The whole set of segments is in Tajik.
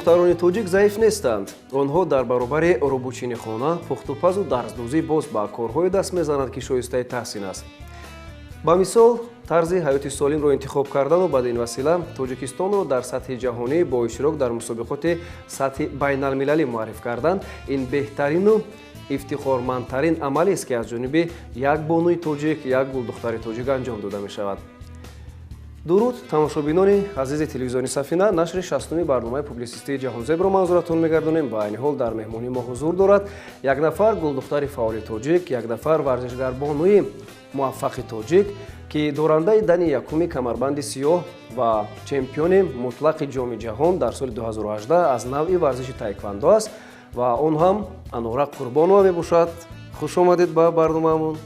Гулдухтарони тоҷик заиф нестанд. Онҳо дар баробари рӯбучини хона, пухтупазу дарздӯзӣ боз ба корҳое даст мезананд, ки шоистаи таҳсин аст. Ба мисол, тарзи ҳаёти солимро интихоб кардану бад ин васила Тоҷикистонро дар сатҳи ҷаҳонӣ бо иштирок дар мусобиқоти сатҳи байналмилалӣ муарриф кардан ин беҳтарину ифтихормандтарин амалест, ки аз ҷониби як бонуи тоҷик, як гулдухтари тоҷик анҷом дода мешавад. Дуруд, тамошобинони азизи телевизиони «Сафина». Нашри 60-уми барномаи публисистии «Ҷаҳонзебро» манзуратон мегардонем ва айни ҳол дар меҳмонии мо ҳузур дорад як нафар гулдухтари фаъоли тоҷик, як нафар варзишгарбонуи муваффақи тоҷик, ки дорандаи дани якуми камарбанди сиёҳ ва чемпиони мутлақи Ҷоми ҷаҳон дар соли 2018 аз навъи варзиши таеквандо аст ва он ҳам Анора Қурбонова мебошад. Хуш омадед ба барномаамон.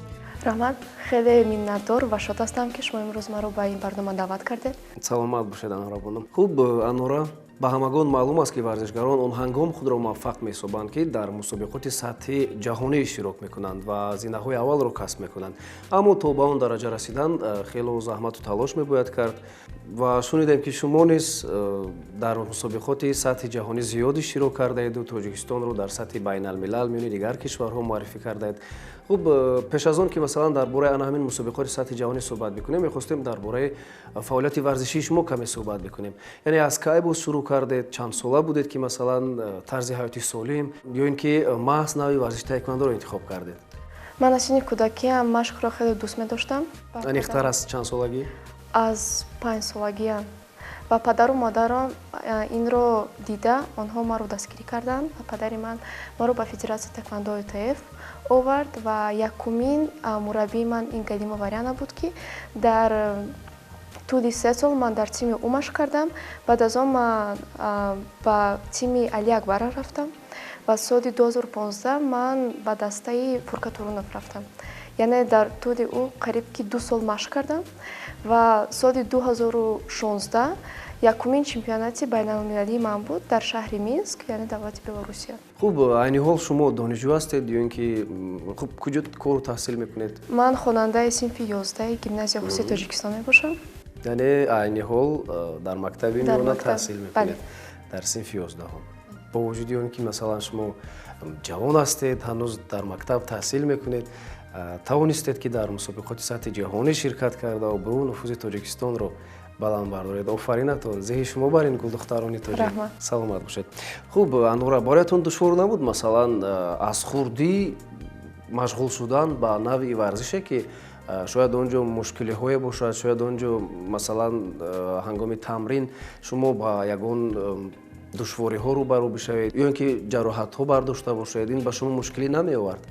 Раҳмат, хеле миннатдор ва шод ҳастам, ки шумо имрӯз маро ба ин барнома даъват кардед. Саломат бошед, Анора бону. Хуб, Анора, ба ҳамагон маълум аст, ки варзишгарон он ҳангом худро муваффақ меҳисобанд, ки дар мусобиқоти сатҳи ҷаҳонӣ иштирок мекунанд ва зинаҳои аввалро касб мекунанд. Аммо то ба он дараҷа расидан хело заҳмату талош мебояд кард ва шунидем, ки шумо низ дар мусобиқоти сатҳи ҷаҳонӣ зиёд иштирок кардаеду Тоҷикистонро дар сатҳи байналмилал миёни дигар кишварҳо муаррифӣ кардаед. Хуб, пеш аз он ки, масалан, дар бораи ана ҳамин мусобиқоти сатҳи ҷаҳонӣ суҳбат бикунем, мехостем дар бораи фаъолияти варзишии шумо каме суҳбат бикунем. Яъне аз кай боз шурӯъ кардед, чанд сола будед, ки, масалан, тарзи ҳаёти солим ё ин ки маҳз навъи варзиши таеквондоро интихоб кардед? Ман аз синни кӯдакиам машқро хеле дӯст медоштам. Аниқтар, аз чанд солагӣ? Аз 5 солагиам. Ва падару модарам инро дида, онҳо маро дастгирӣ карданд ва падари ман маро ба Федератсияи таеквондои ТФ овард ва якумин мураббии ман ин Галимова Ряна буд, ки дар тӯли 3 сол ман дар тими ӯ машқ кардам. Баъд аз он ман ба тими Али Акбара рафтам ва соли 2015 ман ба дастаи Фуркат Ҳурунов рафтам. Яъне дар тӯли ӯ қариб ки 2 сол машқ кардам ва соли 2016 якумин чемпионати байналмилалии ман буд дар шаҳри Минск, яъне давлати Белорусия. Хуб, айни ҳол шумо донишҷӯ ҳастед ё ин ки, хуб, куҷо кору таҳсил мекунед? Ман хонандаи синфи 11-и Гимназияи хусусии Тоҷикистон мебошам. Яъне айни ҳол дар мактаби миёна таҳсил мекунед, дар синфи 11-ум. Бо вуҷуди он ки, масалан, шумо ҷавон ҳастед, ҳанӯз дар мактаб таҳсил мекунед, тавонистед, ки дар мусобиқоти сатҳи ҷаҳонӣ ширкат карда обрӯу нуфузи Тоҷикистонро баланд бардоред. Офаринатон, зеҳи шумо бар ин гулдухтарони тоҷик. Саломат бошед. Хуб, Анора, бароятон душвор набуд, масалан, аз хурдӣ машғул шудан ба навъи варзише, ки шояд он ҷо мушкилиҳое бошад, шояд он ҷо, масалан, ҳангоми тамрин шумо ба ягон душвориҳо рӯбарӯ бишавед ё ин ки ҷароҳатҳо бардошта бошед? Ин ба шумо мушкилӣ намеовард?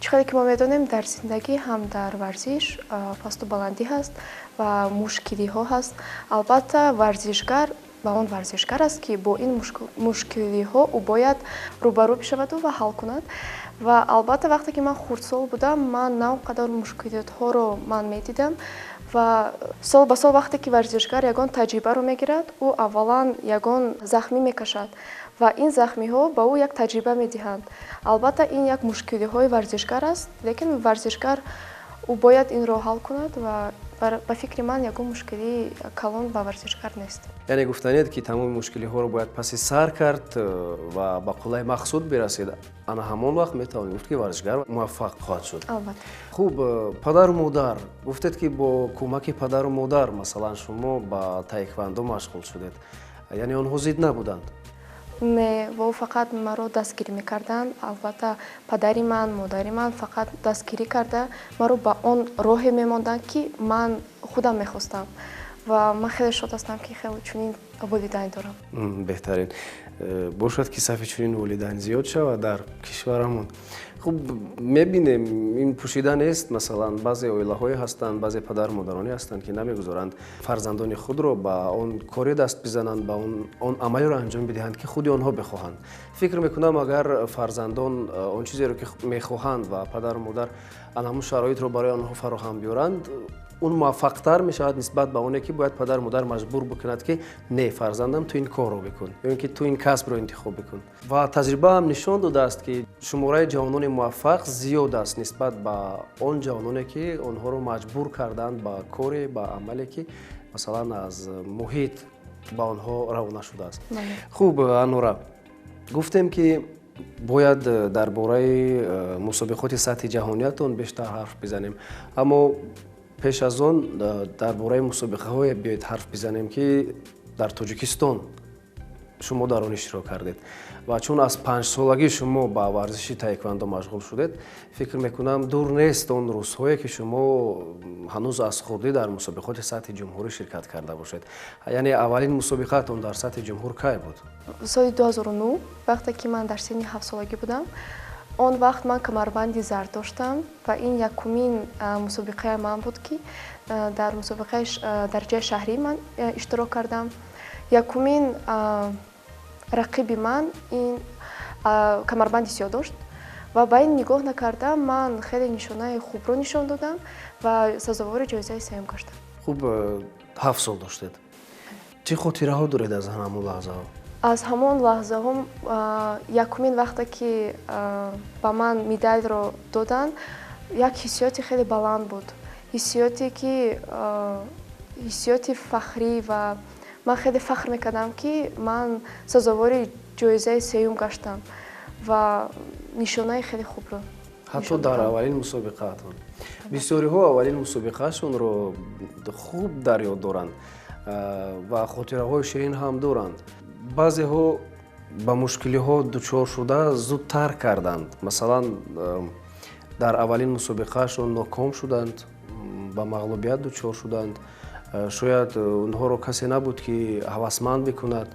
Чӣ қадре ки мо медонем, дар зиндагӣ ҳам дар варзиш пасту баландӣ ҳаст ва мушкилиҳо ҳаст. Албатта, варзишгар ба он варзишгар аст, ки бо ин мушкилиҳо ӯ бояд рӯбарӯ бишаваду ва ҳал кунад. Ва албатта, вақте ки ман хурдсол будам, ман на он қадар мушкилотҳоро ман медидам. Ва сол ба сол, вақте ки варзишгар ягон таҷрибаро мегирад, ӯ аввалан ягон захмӣ мекашад ва ин захмиҳо ба ӯ як таҷриба медиҳанд. Албатта, ин як мушкилиҳои варзишгар аст, лекин варзишгар ӯ бояд инро ҳал кунад ва ба фикри ман ягон мушкилии калон ба варзишгар нест. Яъне гуфтанед, ки тамоми мушкилиҳоро бояд паси сар кард ва ба қуллаи мақсуд бирасид, ана ҳамон вақт метавонем гуфт, ки варзишгар муваффақ хоҳад шуд. Албатта. Хуб, падару модар, гуфтед, ки бо кӯмаки падару модар, масалан, шумо ба таеквандо машғул шудед. Яъне онҳо зид набуданд? Не, во фақат маро дастгирӣ мекарданд. Албатта, падари ман, модари ман фақат дастгирӣ карда, маро ба он роҳе мемонданд, ки ман худам мехостам. Ва ман хеле шод ҳастам, ки хеле чунин волидайн дорам. Беҳтарин. Бошад, ки сафи чунин волидайн зиёд шавад дар кишварамон. Хуб, мебинем, ин пӯшида нест, масалан, баъзе оилаҳое ҳастанд, баъзе падару модароне ҳастанд, ки намегузоранд фарзандони худро ба он коре даст бизананд, ба он амалеро анҷом бидиҳанд, ки худи онҳо бихоҳанд. Фикр мекунам, агар фарзандон он чизеро ки мехоҳанд ва падару модар ана ҳамун шароитро барои онҳо фароҳам биёранд, он муваффақтар мешавад нисбат ба оне ки бояд падару модар маҷбур бикунад, ки не, фарзандам, ту ин корро бикун ё ин ки ту ин касбро интихоб бикун. Ва таҷрибаам нишон додааст, ки шумораи ҷавонони муваффақ зиёд аст нисбат ба он ҷавононе, ки онҳоро маҷбур карданд ба коре, ба амале, ки, масалан, аз муҳит Ба онҳо равона шудааст. Хуб, Анора, гуфтем, ки бояд дар бораи мусобиқоти сатҳи ҷаҳониятон бештар ҳарф бизанем, аммо пеш аз он дар бораи мусобиқаҳое биёед ҳарф бизанем, ки дар Тоҷикистон шумо дар он иштирок кардед. Ва чун аз 5-солагӣ шумо ба варзиши таеквандо машғул шудед, фикр мекунам, дур нест он рӯзҳое, ки шумо ҳанӯз аз хурдӣ дар мусобиқоти сатҳи ҷумҳурӣ ширкат карда бошед. Яъне аввалин мусобиқаатон дар сатҳи ҷумҳур кай буд? Соли 2009, вақте ки ман дар синни 7-солагӣ будам. Он вақт ман камарбанди зард доштам ва ин якумин мусобиқаи ман буд, ки дар мусобиқаи дараҷаи шаҳрӣ ман иштирок кардам. Якумин рақиби ман ин камарбанди сиёҳ дошт ва ба ин нигоҳ накардам, ман хеле нишонаи хубро нишон додам ва сазовори ҷоизаи сеюм гаштам. Хуб, 7 сол доштед. Чӣ хотираҳо доред аз ҳамон лаҳзаҳо? Аз ҳамон лаҳзаҳо якумин вақте ки ба ман медалро доданд, як ҳиссиёти хеле баланд буд, ҳиссиёте ки ҳиссиёти фахрӣ, ва ман хеле фахр мекардам, ки ман сазовори ҷоизаи сеюм гаштам ва нишонаи хеле хубро. Ҳатто дар аввалин мусобиқаатон. Бисёриҳо аввалин мусобиқаашонро хуб дар ёд доранд ва хотираҳои ширин ҳам доранд. Баъзеҳо ба мушкилиҳо дучор шуда, зуд тарк карданд. Масалан, дар аввалин мусобиқаашон ноком шуданд, ба мағлубият дучор шуданд. Шояд онҳоро касе набуд, ки ҳавасманд бикунад,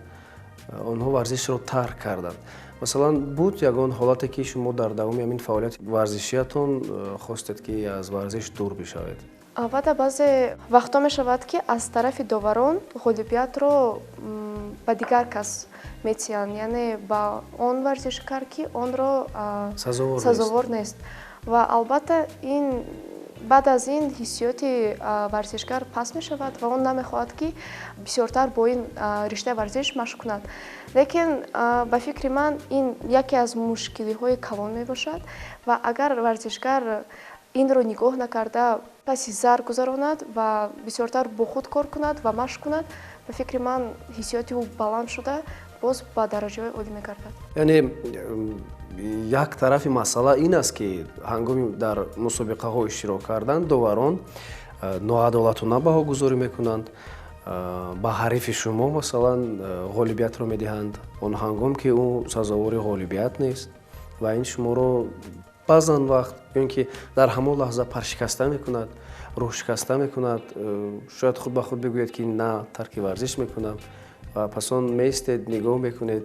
онҳо варзишро тарк карданд. Масалан, буд ягон ҳолате, ки шумо дар давоми ҳамин фаъолияти варзишиятон хостед, ки аз варзиш дур бишавед? Албатта, баъзе вақтҳо мешавад, ки аз тарафи доварон ғолибиятро ба дигар кас метиҳанд, яъне ба он варзишкар, ки онро сазовор нест. Ва албатта, ин баъд аз ин ҳиссиёти варзишгар паст мешавад ва он намехоҳад, ки бисёртар бо ин риштаи варзиш машқ кунад. Лекин ба фикри ман, ин яке аз мушкилиҳои калон мебошад ва агар варзишгар инро нигоҳ накарда, паси зар гузаронад ва бисёртар бо худ кор кунад ва машқ кунад, ба фикри ман, ҳиссиёти ӯ баланд шуда, боз ба дараҷаҳои олӣ мегардад. Яъне як тарафи масъала ин аст, ки ҳангоми дар мусобиқаҳо иштирок кардан доварон ноадолатона баҳогузорӣ мекунанд, ба ҳарифи шумо, масалан, ғолибиятро медиҳанд, он ҳангом ки ӯ сазовори ғолибият нест, ва ин шуморо баъзан вақт ё ин ки дар ҳамон лаҳза паршикаста мекунад, рӯҳшикаста мекунад. Шояд худ ба худ бигӯед, ки на, тарки варзиш мекунам, ва пас он меистед, нигоҳ мекунед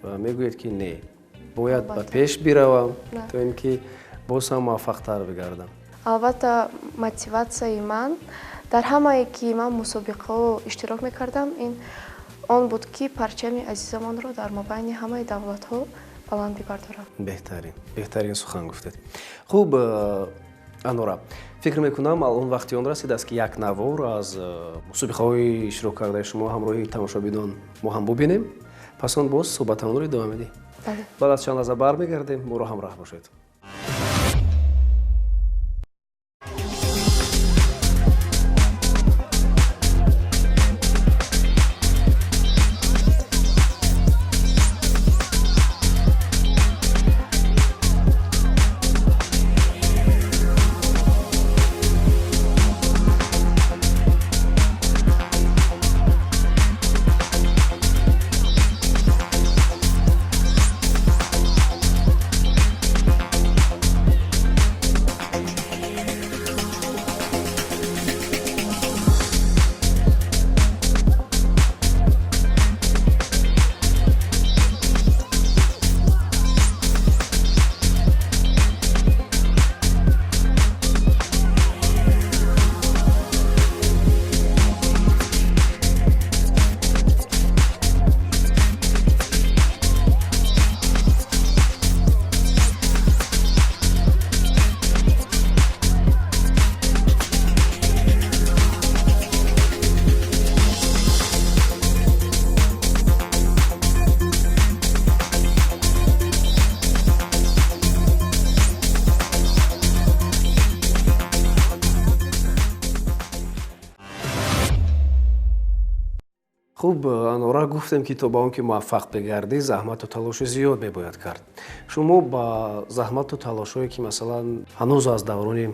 ва мегӯед, ки не, бояд ба пеш биравам, то ин ки боз ҳам муваффақтар бигардам. Албатта, мотиватсияи ман дар ҳамае ки ман мусобиқаҳо иштирок мекардам, ин он буд, ки парчами азизамонро дар мобайни ҳамаи давлатҳо баланд бибардорам. Беҳтарин, беҳтарин сухан гуфтед. Хуб, Анора, фикр мекунам, алон вақти он расидааст, ки як навор аз мусобиқаҳои иштирок кардаи шумо ҳамроҳи тамошобинон мо ҳам бубинем. Пас он боз суҳбатамонро идома медиҳем. Баъд аз чанд лаҳза бармегардем, моро ҳамроҳ бошед. Хуб, Анора, гуфтем, ки то ба он ки муваффақ бигардӣ, заҳмату талоши зиёд мебояд кард. Шумо ба заҳмату талошҳое, ки масалан ҳанӯз аз даврони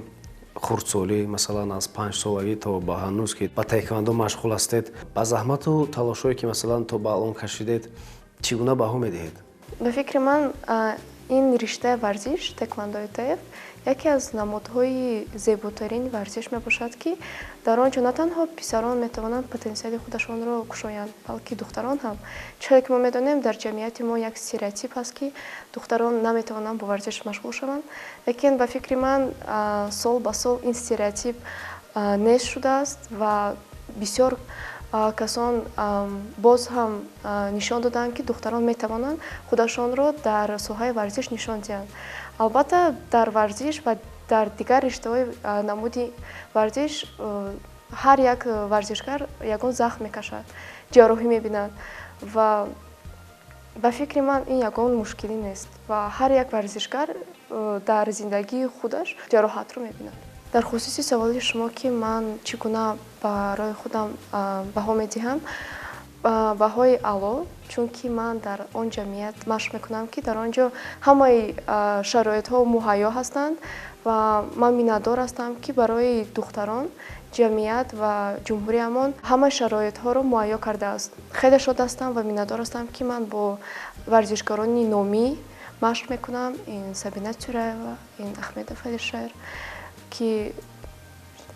хурдсолӣ, масалан аз 5-солагӣ то ба ҳанӯз ки ба таеквондо машғул ҳастед, ба заҳмату талошҳое, ки масалан то ба он кашидед, чӣ гуна баҳо медиҳед? Ба фикри ман, ин риштаи варзиш, таеквондои ИТФ, яке аз намудҳои зеботарини варзиш мебошад, ки дар он ҷо на танҳо писарон метавонанд потенсиали худашонро кушоянд, балки духтарон ҳам. Чизе ки мо медонем, дар ҷамъияти мо як стереотип ҳаст, ки духтарон наметавонанд бо варзиш машғул шаванд, лекин ба фикри ман, сол ба сол ин стереотип нест шудааст ва бисёр касон боз ҳам нишон доданд, ки духтарон метавонанд худашонро дар соҳаи варзиш нишон диҳанд. Албатта, дар варзиш ва дар дигар риштаҳои намуди варзиш ҳар як варзишгар ягон захм мекашад, ҷарроҳӣ мебинад ва ба фикри ман, ин ягон мушкилӣ нест ва ҳар як варзишгар дар зиндагии худаш ҷароҳатро мебинад. Дар хусуси саволи шумо, ки ман чӣ гуна барои худам баҳо медиҳам, баҳои аъло, чунки ман дар он ҷамъият машқ мекунам, ки дар он ҷо ҳамаи шароитҳо муҳайё ҳастанд ва ман миннатдор ҳастам, ки барои духтарон ҷамъият ва ҷумҳуриямон ҳамаи шароитҳоро муҳайё кардааст. Хеле шод ҳастам ва миннатдор ҳастам, ки ман бо варзишгарони номӣ машқ мекунам: ин Сабина Тюраева, ин Ахмедов Алишер, ки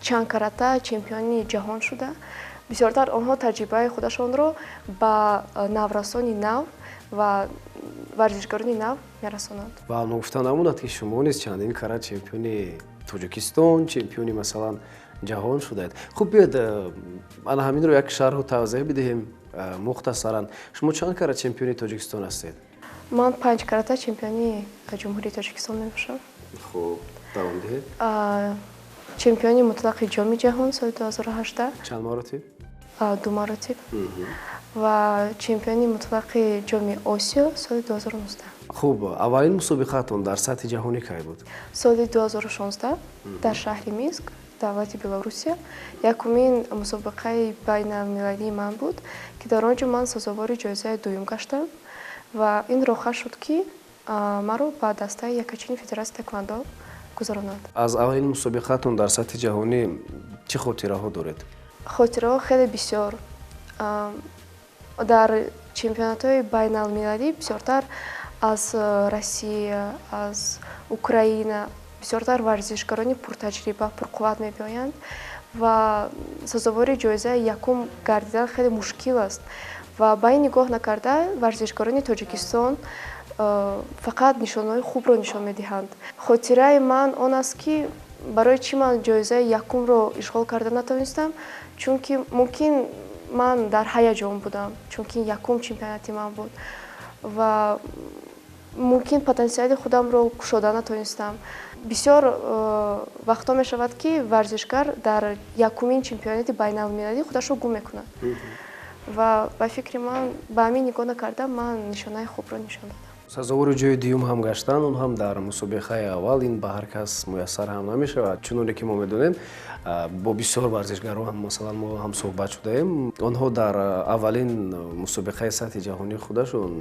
чанд карата чемпиони ҷаҳон шуда. Бисёртар онҳо таҷрибаи худашонро ба наврасони нав ва варзишгарони нав мерасонанд. Ва ногуфта намонад, ки шумо низ чандин карат чемпиони Тоҷикистон, чемпиони масалан ҷаҳон шудаед. Хуб, биёед, ана ҳаминро як шарҳу тавзеҳ бидиҳем мухтасаран. Шумо чанд карат чемпиони Тоҷикистон ҳастед? Ман панҷ карата чемпиони Ҷумҳурии Тоҷикистон мебошам. Хуб, давом диҳед. Чемпиони мутлақи Ҷоми ҷаҳон соли 2018. Чанд маротиб? Ду маротиб. Ва чемпиони мутлақи Ҷоми Осиё соли 2019. Хуб, аввалин мусобиқаатон дар сатҳи ҷаҳонӣ кай буд? Соли 2016 дар шаҳри Минск, давлати Белоруссия, якумин мусобиқаи байналмилалии ман буд, ки дар он ҷо ман сазовори ҷоизаи дуюм гаштам ва ин роҳа шуд, ки маро ба дастаи якачини Федератсияи таеквондо гузаронанд. Аз аввалин мусобиқаатон дар сатҳи ҷаҳонӣ чӣ хотираҳо доред? Хотираҳо хеле бисёр. Дар чемпионатҳои байналмилалӣ бисёртар аз Россия, аз Украина бисёртар варзишгарони пуртаҷриба, пурқувват мебиёянд ва сазовори ҷоизаи якум гардидан хеле мушкил аст. Ва ба ин нигоҳ накарда, варзишгарони Тоҷикистон фақат нишонаҳои хубро нишон медиҳанд. Хотираи ман он аст, ки барои чӣ ман ҷоизаи якумро ишғол карда натавонистам, чунки мумкин ман дар ҳаяҷон будам, чунки якум чемпионати ман буд ва мумкин потенсиали худамро кушода натавонистам. Бисёр вақтҳо мешавад, ки варзишгар дар якумин чемпионати байналмилалӣ худашро гум мекунад ва ба фикри ман, ба ҳамин нигоҳ накарда, ман нишонаи хубро нишон додам. Сазовори ҷои дуюм ҳам гаштан, он ҳам дар мусобиқаи аввал, ин ба ҳар кас муяссар ҳам намешавад. Чуноне ки мо медонем, бо бисёр варзишгарон ҳам масалан мо ҳам суҳбат шудаем, онҳо дар аввалин мусобиқаи сатҳи ҷаҳонии худашон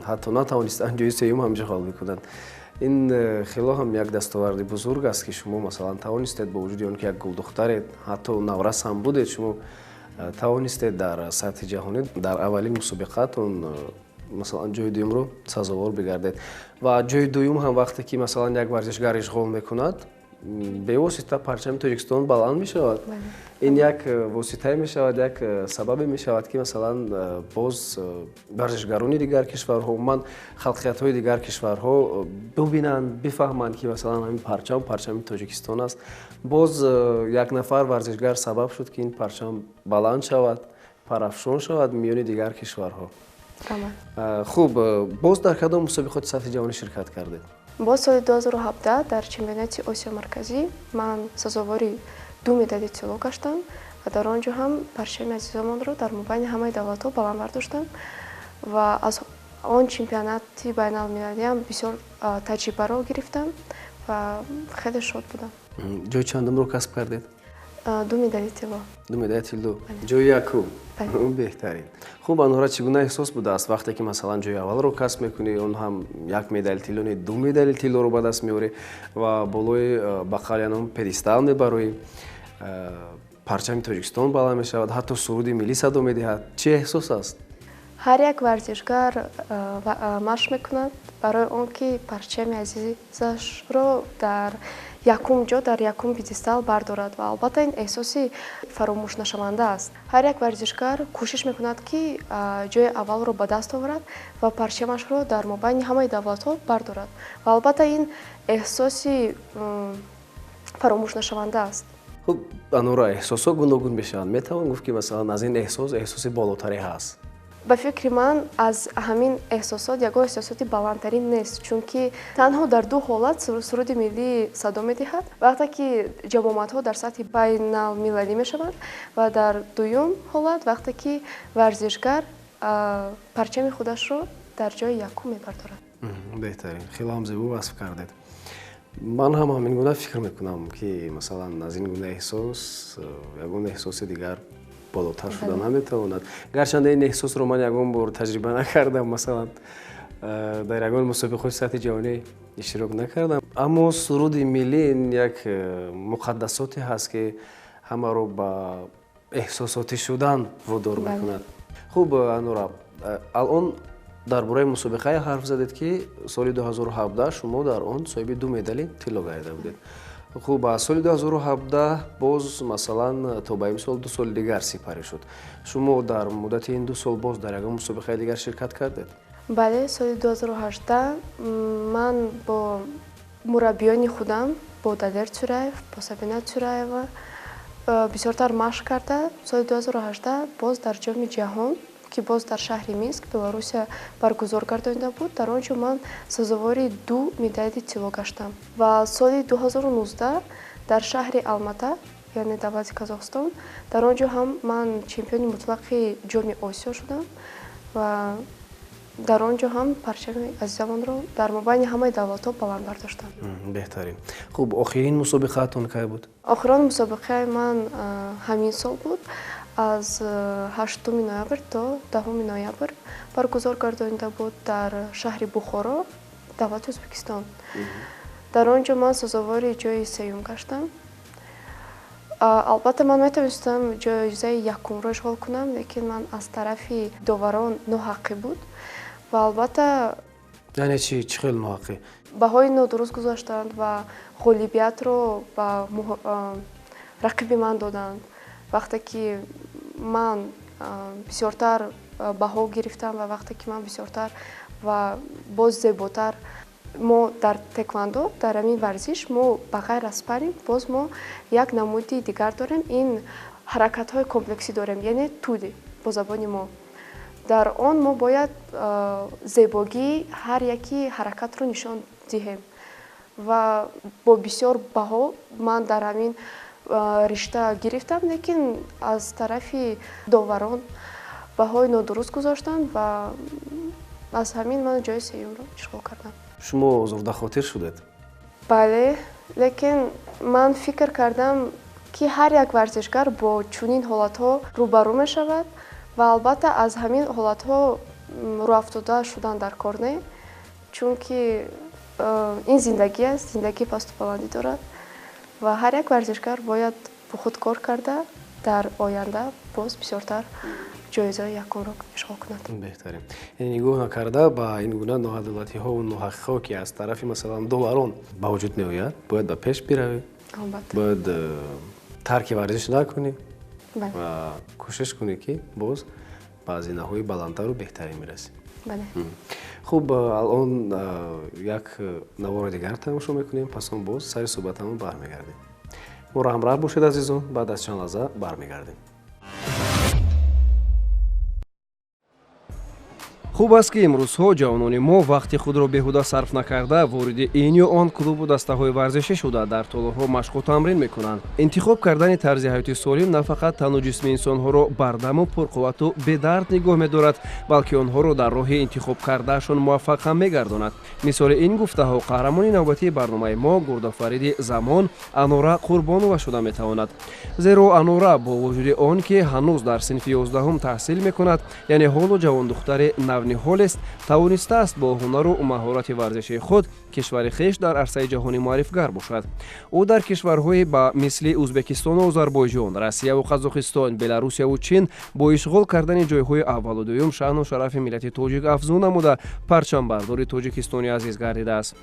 ҳатто натавонистанд ҷои сеюм ҳам ишғол бикунанд. Ин хело ҳам як дастоварди бузург аст, ки шумо масалан тавонистед, бо вуҷуди он ки як гулдухтаред, ҳатто наврас ҳам будед, шумо тавонистед дар сатҳи ҷаҳонӣ дар аввалин мусобиқаатон масалан ҷои дуюмро сазовор бигардед. Ва ҷои дуюм ҳам вақте ки масалан як варзишгар ишғол мекунад, бевосита парчами Тоҷикистон баланд мешавад. Ин як воситае мешавад, як сабабе мешавад, ки масалан боз варзишгарони дигар кишварҳо, умуман халқиятҳои дигар кишварҳо бибинанд, бифаҳманд, ки масалан ҳамин парчам парчами Тоҷикистон аст. Боз як нафар варзишгар сабаб шуд, ки ин парчам баланд шавад, парафшон шавад миёни дигар кишварҳо. Хуб, боз дар кадом мусобиқоти сатҳи ҷаҳонӣ ширкат кардед? Боз соли 2017 дар чемпионати Осиё Марказӣ ман сазовори ду медали тилло гаштам ва дар он ҷо ҳам парчами азизомонро дар мобайни ҳамаи давлатҳо баланд бардоштам ва аз он чемпионати байналмилалиам бисёр таҷрибаро гирифтам ва хеле шод будам. Ҷои чандумро касб кардед? Ду медали тилло. Ду медали тилло. Ҷои якум. Беҳтарин. Хуб, Анора, чӣ гуна эҳсос будааст вақте ки масалан ҷои аввалро касб мекунӣ, он ҳам як медали тилло не, ду медали тиллоро ба даст меорӣ ва болои ба қавли анон пьедестал мебароӣ, парчами Тоҷикистон баланд мешавад, ҳатто суруди миллӣ садо медиҳад. Чӣ эҳсос аст? Ҳар як варзишгар машқ мекунад барои он ки парчами азизашро дар якум ҷо, дар якум пьедестал бардорад ва албатта ин эҳсоси фаромӯшнашаванда аст. Ҳар як варзишгар кӯшиш мекунад, ки ҷои аввалро ба даст оварад ва парчамашро дар мобайни ҳамаи давлатҳо бардорад ва албатта ин эҳсоси фаромӯшнашаванда аст. Хуб, Анора, эҳсосҳо гуногун мешаванд. Метавон гуфт, ки масалан аз ин эҳсос эҳсоси болотаре ҳаст? Ба фикри ман, аз ҳамин эҳсосот ягон эҳсосоти баландтарин нест, чунки танҳо дар ду ҳолат суруди миллӣ садо медиҳад: вақте ки ҷамъомадҳо дар сатҳи байналмилалӣ мешаванд ва дар дуюм ҳолат вақте ки варзишгар парчами худашро дар ҷои якум мебардорад. Беҳтарин, хеле ҳам зебо васф кардед. Ман ҳам ҳамин гуна фикр мекунам, ки масалан аз ин гуна эҳсос ягон эҳсоси дигар болотар шуда наметавонад. Гарчанде ин эҳсосро ман ягон бор таҷриба накардам, масалан дар ягон мусобиқаҳои сатҳи ҷаҳонӣ иштирок накардам, аммо суруди миллӣ ин як муқаддасоте ҳаст, ки ҳамаро ба эҳсосотӣ шудан водор мекунад. Хуб, Анора, алон дар бораи мусобиқае ҳарф задед, ки соли 2017 шумо дар он соҳиби ду медали тилло гардида будед. Хуб, аз соли 2017 боз масалан то ба имсол 2 соли дигар сипарӣ шуд. Шумо дар муддати ин 2 сол боз дар ягон мусобиқаи дигар ширкат кардед? Бале, соли 2018 ман бо мураббиёни худам, бо Далер Цураев, бо Сабина Цураева бисёртар машқ карда, соли 2018 боз дар Ҷоми ҷаҳон, ки боз дар шаҳри Минск, Беларусия баргузор гардонида буд, дар он ҷо ман сазовори 2 медали тилло гаштам. Ва соли 2019 дар шаҳри Алмата, яъне давлати Казоқистон, дар он ҷо ҳам ман чемпиони мутлақи Ҷоми Осиё шудам ва дар он ҷо ҳам парчами азизамонро дар мобайни ҳамаи давлатҳо баланд бардоштам. Беҳтарин. Хуб, охирин мусобиқаатон кай буд? Охирон мусобиқаи ман ҳамин сол буд. Аз 8 ноябр то 10 ноябр баргузор гардонида буд дар шаҳри Бухоро, давлати Ӯзбекистон. Дар он ҷо ман сазовори ҷои сеюм гаштам. Албатта ман метавонистам ҷоизаи якумро ишғол кунам, лекин ман аз тарафи доварон ноҳаққӣ буд ва албатта яъне чӣ хел ноҳаққӣ? Баҳои нодуруст гузоштанд ва ғолибиятро ба рақиби ман доданд. Вақте ки ман бисёртар баҳо гирифтам ва вақте ки ман бисёртар ва боз зеботар, мо дар тэквондо, дар ҳамин варзиш мо ба ғайр аз спарринг боз мо як намуди дигар дорем, ин ҳаракатҳои комплексӣ дорем, яъне туди бо забони мо. Дар он мо бояд зебогии ҳар яки ҳаракатро нишон диҳем ва бо бисёр баҳо ман дар ҳамин ришта гирифтам, лекин аз тарафи доварон баҳои нодуруст гузоштанд ва аз ҳамин ман ҷои сеюмро ишғол кардам. Шумо озурдахотир шудед? Бале, лекин ман фикр кардам, ки ҳар як варзишгар бо чунин ҳолатҳо рӯбарӯ мешавад ва албатта аз ҳамин ҳолатҳо рӯафтода шудан дар кор не, чунки ин зиндагӣ аст, зиндагӣ пасту баландӣ дорад ва ҳар як варзишгар бояд бо худ кор карда дар оянда боз бисёртар ҷоизаи якумро ишғол кунад. Беҳтарин. Яъне нигоҳ накарда ба ин гуна ноадолатиҳову ноҳақиқҳо, ки аз тарафи масалан доварон ба вуҷуд меояд, бояд ба пеш биравӣ, бояд тарки варзиш накунӣ ва кӯшиш кунӣ, ки боз ба зинаҳои баландтару беҳтарин мирасӣ. Хуб, алон як навори дигар тамошо мекунем, пас он боз сари суҳбатамон бармегардем. Моро ҳамроҳ бошед, азизон, баъд аз чанд лаҳза бармегардем. Хуб аст, ки имрӯзҳо ҷавонони мо вақти худро беҳуда сарф накарда, вориди ин ё он клубу дастаҳои варзишӣ шуда, дар толорҳо машқу тамрин мекунанд. Интихоб кардани тарзи ҳаёти солим на фақат тану ҷисми инсонҳоро бардаму пурқуввату бедард нигоҳ медорад, балки онҳоро дар роҳи интихоб кардаашон муваффақ ҳам мегардонад. Мисоли ин гуфтаҳо қаҳрамони навбатии барномаи мо, гурдафариди замон Анора Қурбонова шуда метавонад. Зеро Анора бо вуҷуди он ки ҳанӯз дар синфи 11 таҳсил мекунад, яъне ҳоло ҷавондухтари навниҳолест, тавонистааст бо ҳунару маҳорати варзишии худ кишвари хеш дар арсаи ҷаҳонӣ муаррифгар бошад. Ӯ дар кишварҳои ба мисли Ӯзбекистону Озарбойҷон, Россияву Қазоқистон, Беларусияву Чин бо ишғол кардани ҷойҳои аввалу дуюм шаъну шарафи миллати тоҷик афзун намуда, парчамбардори Тоҷикистони азиз гардидааст.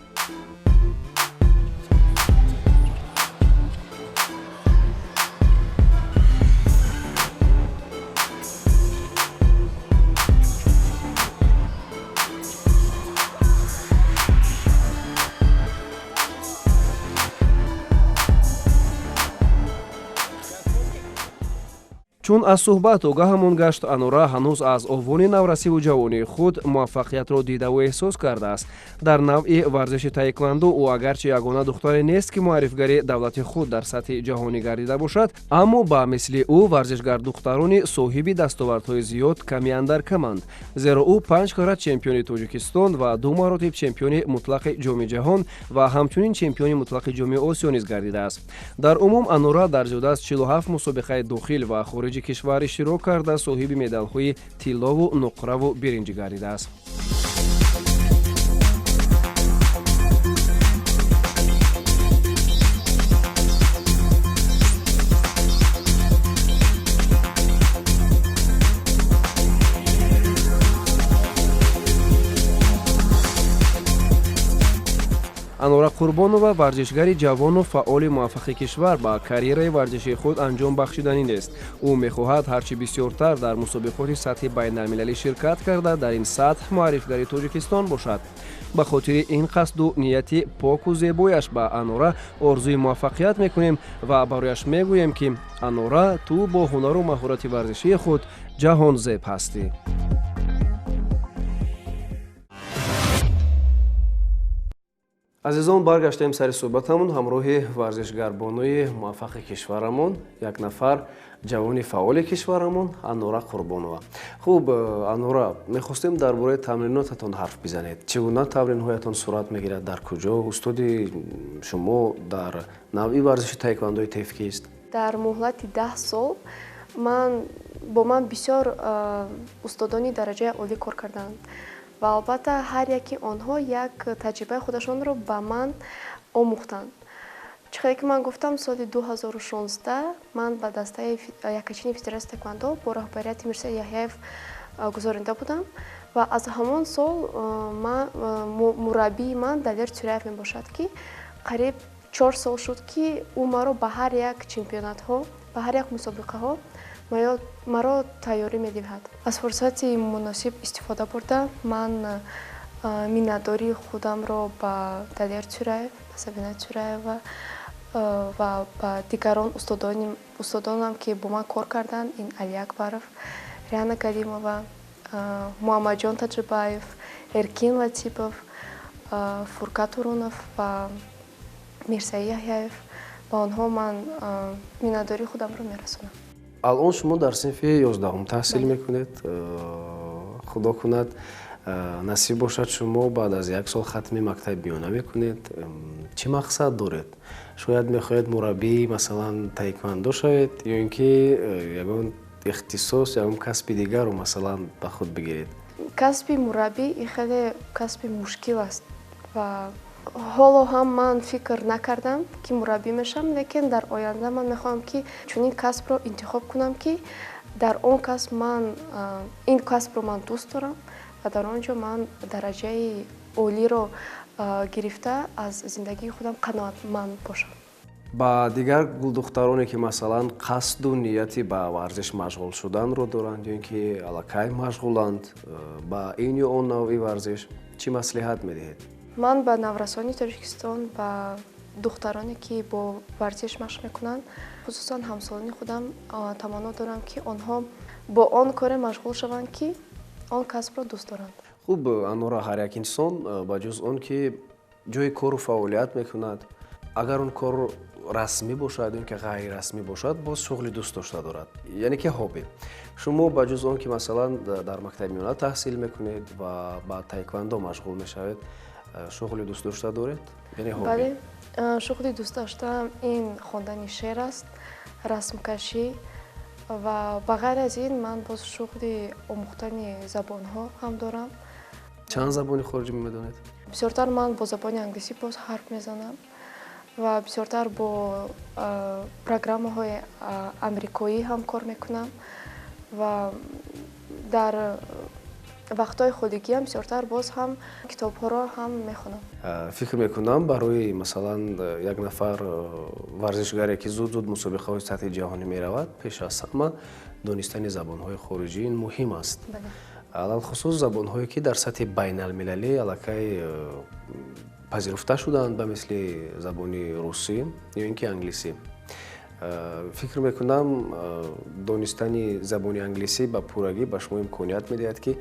Чун аз суҳбат огаҳамон гашт, Анора ҳанӯз аз овони наврасиву ҷавонии худ муваффақиятро дидаву эҳсос кардааст. Дар навъи варзиши таеквандо ӯ агарчи ягона духтаре нест, ки муаррифгари давлати худ дар сатҳи ҷаҳонӣ гардида бошад, аммо ба мисли ӯ варзишгардухтарони соҳиби дастовардҳои зиёд ками андар каманд. Зеро ӯ 5 карат чемпиони Тоҷикистон ва 2 маротиб чемпиони мутлақи Ҷоми ҷаҳон ва ҳамчунин чемпиони мутлақи Ҷоми Осиё низ гардидааст. Дар умум Анора дар зиёда аз 47 мусобиқаи дохил ва хориҷи кишвар иштирок карда, соҳиби медалҳои тиллову нуқраву биринҷӣ гардидааст. Анора Қурбонова варзишгари ҷавону фаъоли муваффақи кишвар ба карьераи варзишии худ анҷом бахшиданӣ нест. Ӯ мехоҳад ҳарчи бисёртар дар мусобиқоти сатҳи байналмилалӣ ширкат карда, дар ин сатҳ муаррифгари Тоҷикистон бошад. Ба хотири ин қасду нияти поку зебояш ба Анора орзуи муваффақият мекунем ва барояш мегӯем, ки Анора, ту бо ҳунару маҳорати варзишии худ ҷаҳонзеб ҳастӣ. Азизон, баргаштем сари суҳбатамон ҳамроҳи варзишгарбонуи муваффақи кишварамон, як нафар ҷавони фаъоли кишварамон Анора Қурбонова. Хуб, Анора, мехостем дар бораи тамринотатон ҳарф бизанед. Чӣ гуна тамринҳоятон сурат мегирад, дар куҷо? Устоди шумо дар навъи варзиши таеквандои теф кист? Дар муҳлати 10 сол бо ман бисёр устодони дараҷаи олӣ кор карданд ва албатта ҳар яки онҳо як таҷрибаи худашонро ба ман омӯхтанд. Чӣ хеле ки ман гуфтам, соли 2016 ман ба дастаи якачини федератсияи таеквандо бо роҳбарияти Мирсаид Яҳяев гузорида будам ва аз ҳамон сол мураббии ман Далер Тюраев мебошад, ки қариб 4 сол шуд, ки ӯ маро ба ҳар як чемпионатҳо, ба ҳар як мусобиқаҳо маро тайёрӣ медиҳад. Аз фурсати муносиб истифода бурда, ман миннатдории худамро ба Далер Тюраев, ба Сабина Тюраева ва ба дигарон устодонам, ки бо ман кор карданд, ин Али Акбаров, Риана Галимова, Муҳаммадҷон Таҷибаев, Эркин Латипов, Фуркат Урунов ва Мирсаид Яҳяев, ба онҳо ман миннатдории худамро мерасонам. Алон шумо дар синфи 11 таҳсил мекунед. Худо кунад, насиб бошад, шумо баъд аз 1 сол хатми мактаби миёна мекунед. Чӣ мақсад доред? Шояд мехоҳед мураббии, масалан, таеквандо шавед ё ин ки ягон ихтисос, ягон касби дигарро, масалан, ба худ бигиред? Касби мураббӣ ин хеле касби мушкил аст ва ҳоло ҳам ман фикр накардам, ки мураббӣ мешавам, лекин дар оянда ман мехоҳам, ки чунин касбро интихоб кунам, ки дар он касб ман ин касбро ман дӯст дорам ва дар он ҷо ман дараҷаи олиро гирифта аз зиндагии худам қаноатманд бошам. Ба дигар гулдухтароне, ки масалан қасду нияти ба варзиш машғул шуданро доранд ё ин ки аллакай машғуланд ба ин ё он навъи варзиш, чӣ маслиҳат медиҳед? Ман ба наврасони Тоҷикистон, ба духтароне, ки бо варзиш машқ мекунанд, хусусан ҳамсолони худам, таманно дорам, ки онҳо бо он коре машғул шаванд, ки он касбро дӯст доранд. Хуб, Анора, ҳар як инсон ба ҷуз он ки ҷои кору фаъолият мекунад, агар он кор расмӣ бошад ё ки ғайрирасмӣ бошад, боз шуғли дӯстдошта дорад, яъне ки хобби. Шумо ба ҷуз он ки масалан дар мактаби миёна таҳсил мекунед ва ба таеквондо машғул мешавед, шуғли дӯстдошта доред? Яъне хобби? Бале, шуғли дӯстдоштаам ин хондани шеър аст, расмкашӣ ва ба ғайр аз ин ман боз шуғли омӯхтани забонҳо ҳам дорам. Чанд забони хориҷӣ медонед? Бисёртар ман бо забони англисӣ боз ҳарф мезанам ва бисёртар бо программаҳои амрикоӣ ҳам кор мекунам ва дар вақтҳои холигиам бисёртар боз ҳам китобҳоро ҳам мехонам. Фикр мекунам, барои масалан як нафар варзишгаре ки зуд-зуд мусобиқаҳои сатҳи ҷаҳонӣ меравад, пеш аз ҳама донистани забонҳои хориҷӣ ин муҳим аст. Алалхусус забонҳое ки дар сатҳи байналмилалӣ аллакай пазируфта шудаанд, ба мисли забони русӣ ё ин ки англисӣ. Фикр мекунам, донистани забони англисӣ ба пуррагӣ ба шумо имконият медиҳад, ки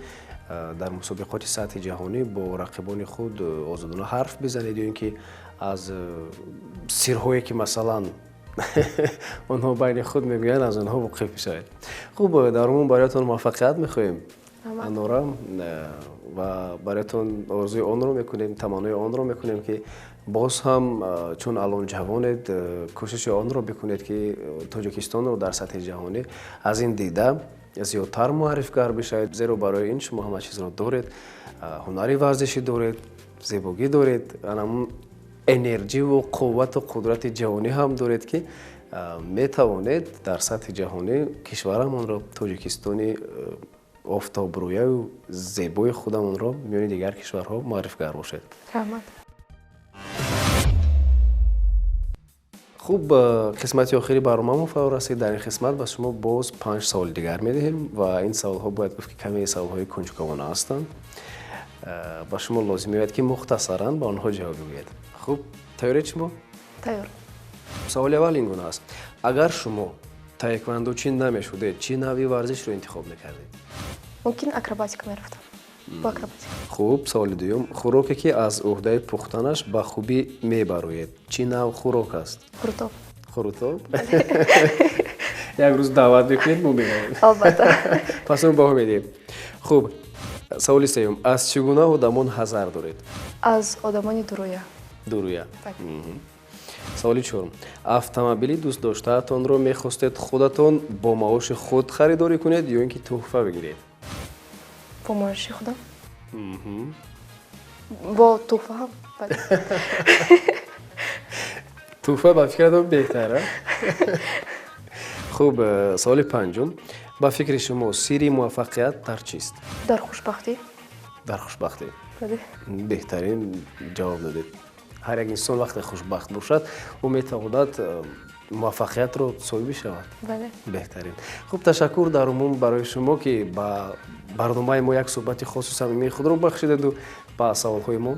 дар мусобиқоти сатҳи ҷаҳонӣ бо рақибони худ озодона ҳарф бизанед ё ин ки аз сирҳое ки масалан онҳо байни худ мегӯянд, аз онҳо воқиф бишавед. Хуб, дар умум бароятон муваффақият мехоҳем, Анора, ва бароятон орзуи онро мекунем, таманнои онро мекунем, ки боз ҳам чун алон ҷавонед, кӯшиши онро бикунед, ки Тоҷикистонро дар сатҳи ҷаҳонӣ аз ин дида зиёдтар муаррифгар бишавед, зеро барои ин шумо ҳама чизро доред, ҳунари варзишӣ доред, зебогӣ доред, анамун энерҷиву қуввату қудрати ҷавонӣ ҳам доред, ки метавонед дар сатҳи ҷаҳонӣ кишварамонро, Тоҷикистони офтобрӯяю зебои худамонро миёни дигар кишварҳо муаррифгар бошед. Раҳмат. Хуб, қисмати охири барномамо фаро расид. Дар ин қисмат ба шумо боз 5 саволи дигар медиҳем ва ин саволҳо бояд гуфт, ки каме саволҳои кунҷковона ҳастанд. Ба шумо лозим меояд, ки мухтасаран ба онҳо ҷавоб бигӯед. Хуб, тайёред шумо? Тайёр. Саволи аввал ин гуна аст: агар шумо таеквондочӣ намешудед, чӣ навъи варзишро интихоб мекардед? Мумкин акробатика мерафтам. Бо акробатика. Хуб, саволи дуюм: хӯроке ки аз ӯҳдаи пухтанаш ба хубӣ мебароед, чӣ навъ хӯрок аст? Хурутоб. Хурутоб? Як рӯз даъват мекунед, мо меравем. Албатта. Пас мо баҳо медиҳем. Хуб, саволи сеюм: аз чӣ гуна одамон ҳазар доред? Аз одамони дурӯя. Дурӯя. Саволи чорум: автомобили дӯстдоштаатонро мехостед худатон бо маоши худ харидорӣ кунед ё ин ки тӯҳфа бигиред? Бо маоши худам. Бо тӯҳфа ҳам. Тӯҳфа ба фикратон беҳтар, а? Хуб, саволи панҷум: ба фикри шумо сирри муваффақият дар чист? Дар хушбахтӣ. Дар хушбахтӣ. Беҳтарин ҷавоб додед. Ҳар як инсон вақте хушбахт бошад, ӯ метавонад муваффақиятро соҳиб бишавад. Беҳтарин. Хуб, ташаккур дар умум барои шумо, ки ба барномаи мо як суҳбати хосу самимии худро бахшидеду ба саволҳои мо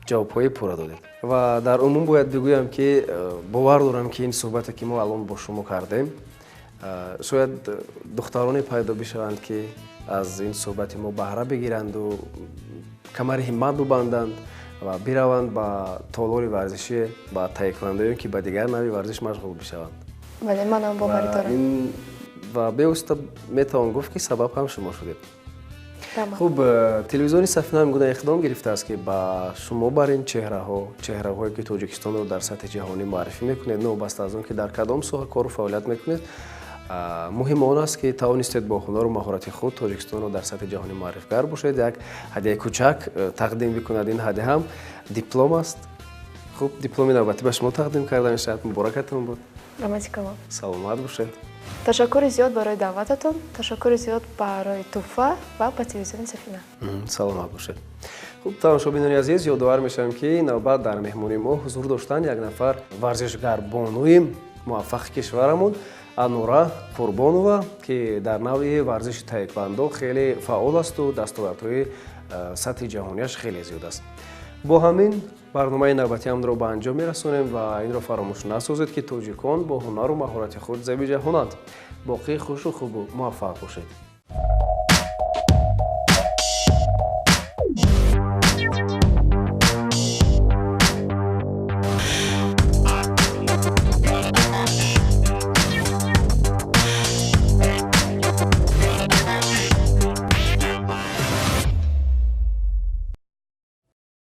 ҷавобҳои пурра додед. Ва дар умум бояд бигӯям, ки бовар дорам, ки ин суҳбате ки мо алон бо шумо кардем, шояд духтароне пайдо бишаванд, ки аз ин суҳбати мо баҳра бигиранду камари ҳиммат бубанданд ва бираванд ба толори варзишӣ, ба таеквондо ё ки ба дигар навъи варзиш машғул бишаванд. Бале, манам боварӣ дорам. Ва бевосита метавон гуфт, ки сабаб ҳам шумо шудед. Хуб, телевизиони Сафина ҳам гуна иқдом гирифтааст, ки ба шумо бар ин чеҳраҳо, чеҳраҳое ки Тоҷикистонро дар сатҳи ҷаҳонӣ муаррифӣ мекунед, новобаста аз он ки дар кадом соҳа кору фаъолият мекунед, муҳим он аст, ки тавонистед бо ҳунару маҳорати худ Тоҷикистонро дар сатҳи ҷаҳонӣ муаррифгар бошед. Як ҳадияи кӯчак тақдим бикунад. Ин ҳадия ҳам диплом аст. Хуб, дипломи навбатӣ ба шумо тақдим карда мешавад. Муборакатон буд. Раҳмати калон. Саломат бошед. Ташаккури зиёд барои даъвататон, ташаккури зиёд барои тӯҳфа ва ба телевизиони Сафина. Саломат бошед. Хуб, тамошобинони азиз, ёдовар мешавем, ки навбат дар меҳмонии мо ҳузур доштанд як нафар варзишгар бонуи муваффақи кишварамон, Анора Қурбонова, ки дар навъи варзиши таеквондо хеле фаъол асту дастовардҳои сатҳи ҷаҳонияш хеле зиёд аст. Бо ҳамин барномаи навбатиамро ба анҷом мерасонем ва инро фаромӯш насозед, ки тоҷикон бо ҳунару маҳорати худ зеби ҷаҳонанд. Боқӣ хушу хубу муваффақ бошед.